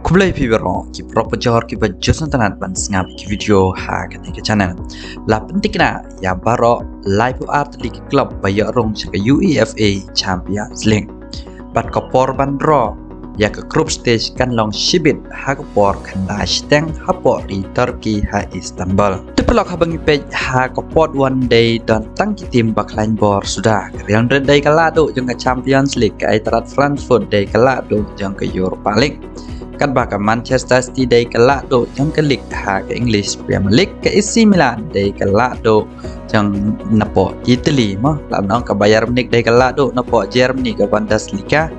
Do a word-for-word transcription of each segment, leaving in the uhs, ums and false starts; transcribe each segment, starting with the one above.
Khublei phi baroh ki paralok bajor kiba ju sngewtynnat ban sngap ki video ha kane ka channel. La pynthikna ïa baroh laiphew ar tylli ki club ba ïoh rung sha ka UEFA Champions League. Bad ka por ban draw ïa ka group stage kan long shibit ha ka por khyndai shiteng hapoh ri Turkey ha Istanbul. Te paralok, haba ngi peit ha ka pot wan dei don tang ki team ba khlaiñ bor suda. Ka Real Madrid dei ka lahduh jong ka Champions League, ka Eintracht Frankfurt dei ka lahduh jong ka Europa League. Katba ka Manchester City dei ka lahduh jong ka league ha ka English Premier League, ka A C Milan dei ka lahduh jong napoh Italy mo. Lah ban ong ka Bayern Munich dei ka lahduh napoh Germany ka Bundesliga.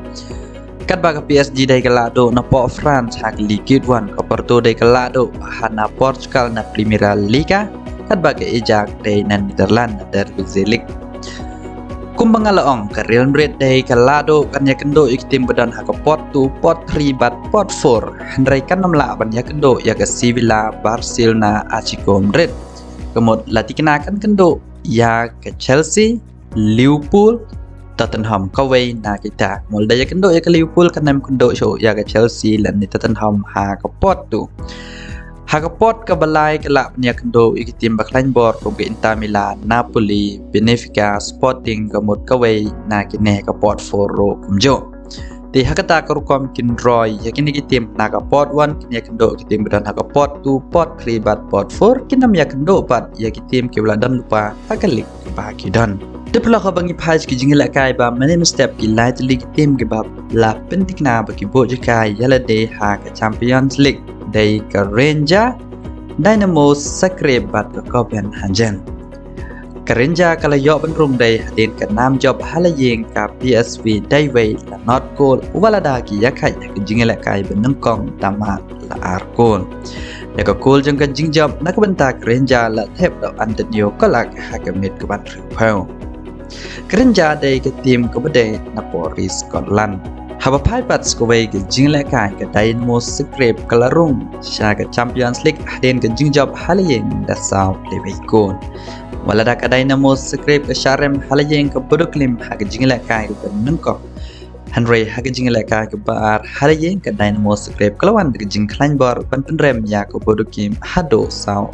Katba ka P S G dei ka lahduh napoh France ha ka Ligue one, ka Porto dei ka lahduh ha na Portugal na Primeira Liga, katba ka Ajax dei na Netherlands na Eredivisie League. Kumba nga la ong, ka Real Madrid dei ka lahduh kan ïakynduh ïa ki team ba don ha ka pot two, pot three bad pot four. Hynrei kan ym lah ban ïakynduh ïa ka Sevilla, Barcelona, Atletico Madrid. Ka mut la thikna kan kynduh ïa ka Chelsea, Liverpool, Tottenham kawei na kita. Mut lada ïakynduh ïa ka Liverpool kan ym kynduh shuh ïa ka Chelsea lane Tottenham ha ka pot two. Ha ka pot kaba lai ka lah ban ïakynduh ïa ki team ba khlaiñ bor kum ka Inter Milan, Napoli, Benfica, Sporting, ka mut kawei na kine ka pot four ruh kumjuh. Te ha kata ka rukom kin roi ïa kine ki team na ka pot one kin ïakynduh ki team ba don ha ka pot two, pot three bad pot four, kin ym ïakynduh pat ïa ki team kiba la don lypa ha ka league ba ki don. Te paralok, haba ngi phai sha ki jingïalehkai ba mynne mynstep, ki lai tylli ki team kiba la pynthikna ba ki buh jaka ïa lade ha ka Champions League dei ka Rangers, Dynamo Zagreb bad ka Copenhagen. Ka Rangers ka la ïoh ban rung dei hadien ka nam jop ha la ïing ka P S V daiwei la not goal, wat lada ki ïakhaid ha ka jingïalehkai ba nyngkong da mar la ar goal. Ïa ka goal jong ka jingjop na ka bynta ka Rangers la thep da u Antonio Colak ha ka minit kaba hynriewphew. Ka Rangers dei ka team kaba dei napoh ri Scotland. Haba phai pat sha kawei ka jingïalehkai, ka Dynamo Zagreb ka la rung sha ka Champions League hadien ka jingjop ha la ïing da saw lewei goal. Wat lada ka Dynamo Zagreb ka shah rem ha la ïing ka Bodo Glimt ha ka jingïalehkai kaba nyngkong, hynrei ha ka jingïalehkai kaba ar ha la ïing ka Dynamo Zagreb ka la wan da ka jingkhlaiñ bor ban pynrem ïa ka Bodo Glimt haduh saw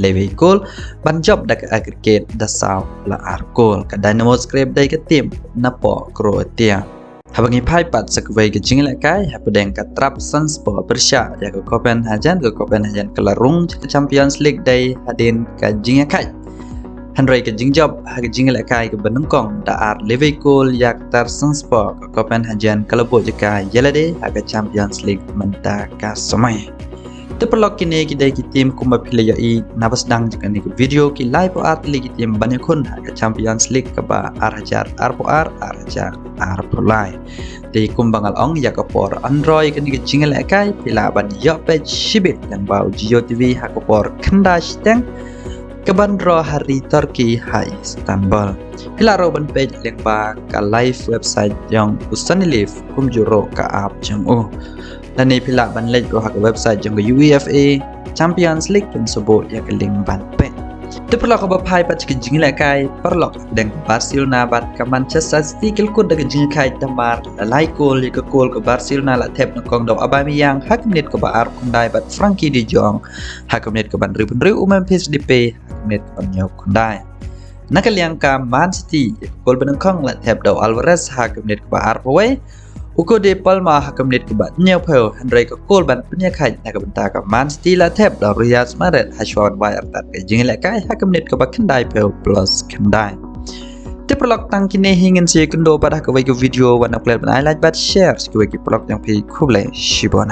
lewei goal, ban jop da ka aggregate da saw la ar goal. Ka Dynamo Zagreb dei ka team napoh Croatia. Haba ngi phai pat sha kawei ka jingïalehkai hapdeng ka Trabzonspor pyrshah ïa ka Copenhagen, ka Copenhagen ka la rung sha ka Champions League dei hadien ka jingïakhaid. Hynrei ka jingjop ha ka jingïalehkai kaba nyngkong da ar lewei goal ïa ka Trabzonspor, ka Copenhagen ka la buh jaka ïa lade ha ka Champions League mynta ka samoi. Te paralok, kine ki dei ki team kumba phi la ïohi naba sdang jong kane ka video, ki laiphew ar tylli ki team ban ïakhun ha ka Champions League kaba ar hajar arphew ar, ar hajar arphew lai. Te kumba nga la ong, ïa ka por ban roi kane ka jingïalehkai phi lah ban ïoh peit shibit lyngba u Jio T V ha ka por khyndai shiteng kaban draw ha ri Turkey ha Istanbul. Phi lah ruh ban peit lyngba ka live website jong u Sony Live kumjuh ruh ka app jong u. Lane phi lah ban leit ruh ha ka website jong ka UEFA Champions League, phin sa buh ïa ka link ban peit. Te paralok, haba phai pat sha ka jingïalehkai, paralok, hapdeng ka Barcelona bad ka Manchester City ki la kut da ka jingïakhaid da mar la lai goal. Ïa ka goal ka Barcelona la thep nyngkong da u Aubameyang ha ka minit kaba arphew khyndai bad Frenkie de Jong ha ka minit kaba hynriewphew hynriew, u Memphis Depay ha ka minit kaba hynñiewphew khyndai. Na ka liang ka Man City, ïa ka goal ba nyngkong la thep da u Alvarez ha ka minit kaba arphew wei, u Cody Gakpo ha ka minit kaba hynñiewphew, hynrei ka goal ban pynïakhaid na ka bynta ka Man City la thep da u Riyad Mahrez ha shuwa ban wai artat ka jingïalehkai ha ka minit kaba khyndaiphew plus khyndai. Te paralok, tang kine hi ngin sa ïakynduh pat ha kawei ka video. Wat nym klet ban ai like bad share sha kiwei ki paralok jong phi. Khublei shibun.